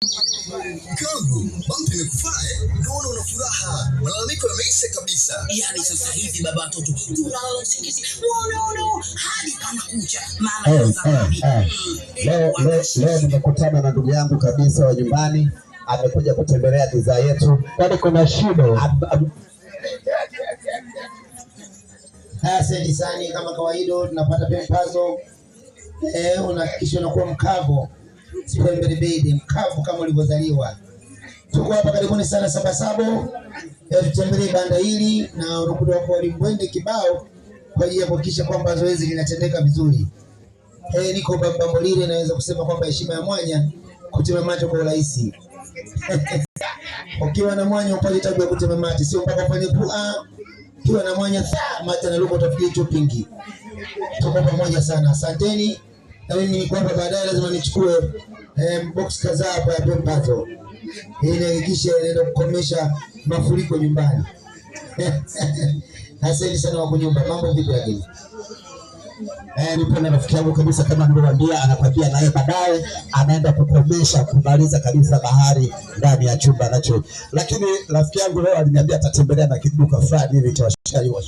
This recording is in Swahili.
Mke bampi imekufaa eh? Naona una furaha, malalamiko yameisha kabisa. Yaani sasa hivi baba watoto tunalala usingizi nono hadi panakucha, maana Eh, ya eh, zamani eh. Leo, leo, leo nimekutana na ndugu yangu kabisa wa nyumbani, amekuja kutembelea bidhaa yetu. Kwani kuna shida? Asante sana, kama kawaida tunapata pempazo. Unahakikisha unakuwa mkavu, sipembelebede mkavu kama ulivyozaliwa. Tuko hapa karibuni sana Sabasaba, tutembelee banda hili na unakuta wako walimbwende kibao kwa ajili ya kuhakikisha kwamba zoezi linatendeka vizuri. Niko Bambolile, naweza kusema kwamba heshima ya mwanya kutema mate kwa urahisi. Ukiwa na mwanya upate tabu ya kutema mate, sio mpaka ufanye pua. Ukiwa na mwanya tha mate na luka utafikiri chupingi. Tuko pamoja sana, asanteni. Na mimi niko hapa baadaye, lazima nichukue box kadhaa hapa ya Pempazo ili nihakikishe naenda kukomesha mafuriko nyumbani. Asante sana wako nyumba, mambo vipi lakini? Nipo na rafiki yangu kabisa, kama nilivyowaambia, anakwambia naye baadaye anaenda kukomesha kumaliza kabisa bahari ndani ya chumba anacho. Lakini rafiki yangu leo aliniambia atatembelea na kiduka fulani hivi cha washikaji wa